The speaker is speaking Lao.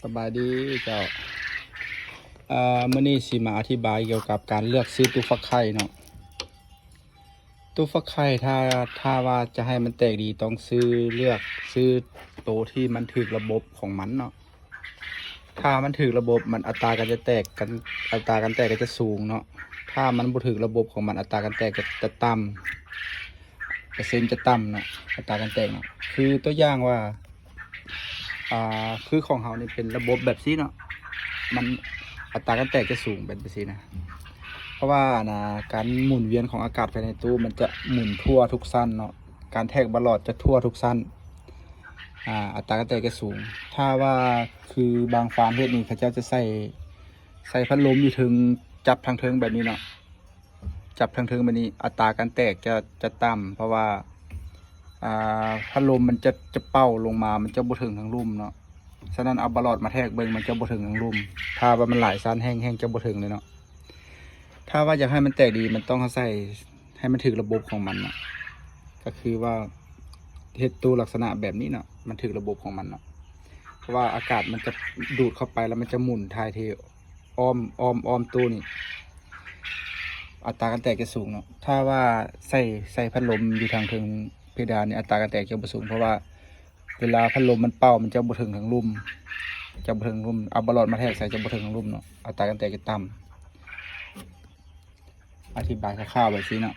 ສະບາຍດີເຈົ້າ. ເອີ ມື້ນີ້ຊິມາອະທິບາຍກ່ຽວກັບການເລືອກຊື້ຕູ້ຟັກໄຂ່ເນາະ. ຕູ້ຟັກໄຂ່ ຖ້າ ຖ້າວ່າຈະໃຫ້ມັນແຕກດີ ຕ້ອງຊື້ ເລືອກຊື້ໂຕທີ່ມັນຖືກລະບົບຂອງມັນເນາະ. ຖ້າມັນຖືກລະບົບ ມັນອັດຕາການຈະແຕກກັນ ອັດຕາການແຕກກໍຈະສູງເນາະ. ຖ້າມັນບໍ່ຖືກລະບົບຂອງມັນ ອັດຕາການແຕກຈະ ຈະຕ່ຳ ເປີເຊັນຈະຕ່ຳເນາະ ອັດຕາການແຕກເນາະ. ຄືຕົວຢ່າງວ່າ ອ່າ ຄືຂອງເຮົານີ້ເປັນລະບົບແບບຊີ້ເນາະ ມັນອັດຕາການແຕກຈະສູງແບບຊີ້ນະ ເພາະວ່າ ອັນນ່າ ການໝູນວຽນຂອງອາກາດພາຍໃນຕູ້ມັນຈະໝູນທົ່ວທຸກຊັ້ນເນາະ. ການແທກບາລອດຈະທົ່ວທຸກຊັ້ນ ອ່າ ອັດຕາການແຕກຈະສູງ. ຖ້າວ່າຄືບາງຟາມເຮັດນີ້ ເຂົາເຈົ້າຈະໃສ່ ໃສ່ພັດລົມຢູ່ເທິງ ຈັບທາງເທິງແບບນີ້ເນາະ ຈັບທາງເທິງແບບນີ້ ອັດຕາການແຕກຈະ ຈະຕ່ຳ ເພາະວ່າ ອ່າ ພັດລົມມັນຈະ ຈະເປົ່າລົງມາ ມັນຈະບໍ່ເຖິງທາງລຸ່ມເນາະ. ສະນັ້ນເອົາບາລອດມາແທກເບິ່ງ ມັນຈະບໍ່ເຖິງທາງລຸ່ມ. ຖ້າວ່າມັນຫຼາຍຊັ້ນແຮງ ແຮງຈະບໍ່ເຖິງເລີຍເນາະ. ຖ້າວ່າຢາກໃຫ້ມັນແຕກດີ ມັນຕ້ອງເອົາໃສ່ໃຫ້ມັນຖືກລະບົບຂອງມັນເນາະ. ກໍຄືວ່າເຮັດຕູ້ລັກສະນະແບບນີ້ເນາະ ມັນຖືກລະບົບຂອງມັນເນາະ. ເພາະວ່າອາກາດມັນຈະດູດເຂົ້າໄປ ແລ້ວມັນຈະໝູນຖ່າຍເທອ້ອມ ອ້ອມ ອ້ອມຕູ້ນີ້ ອັດຕາການແຕກຈະສູງເນາະ. ຖ້າວ່າໃສ່ ໃສ່ພັດລົມຢູ່ທາງເທິງເພດານນີ້ ອັດຕາການແຕກຈະບໍ່ສູງ ເພາະວ່າເວລາພັດລົມມັນເປົ່າ ມັນຈະບໍ່ເຖິງທາງລຸ່ມ ຈະບໍ່ເຖິງລຸ່ມ. ເອົາບາລອດມາແທກໃສ່ຈະບໍ່ເຖິງທາງລຸ່ມເນາະ ອັດຕາການແຕກຈະຕ່ຳ. ອະທິບາຍຄ່າວໆແບບຊີ້ເນາະ.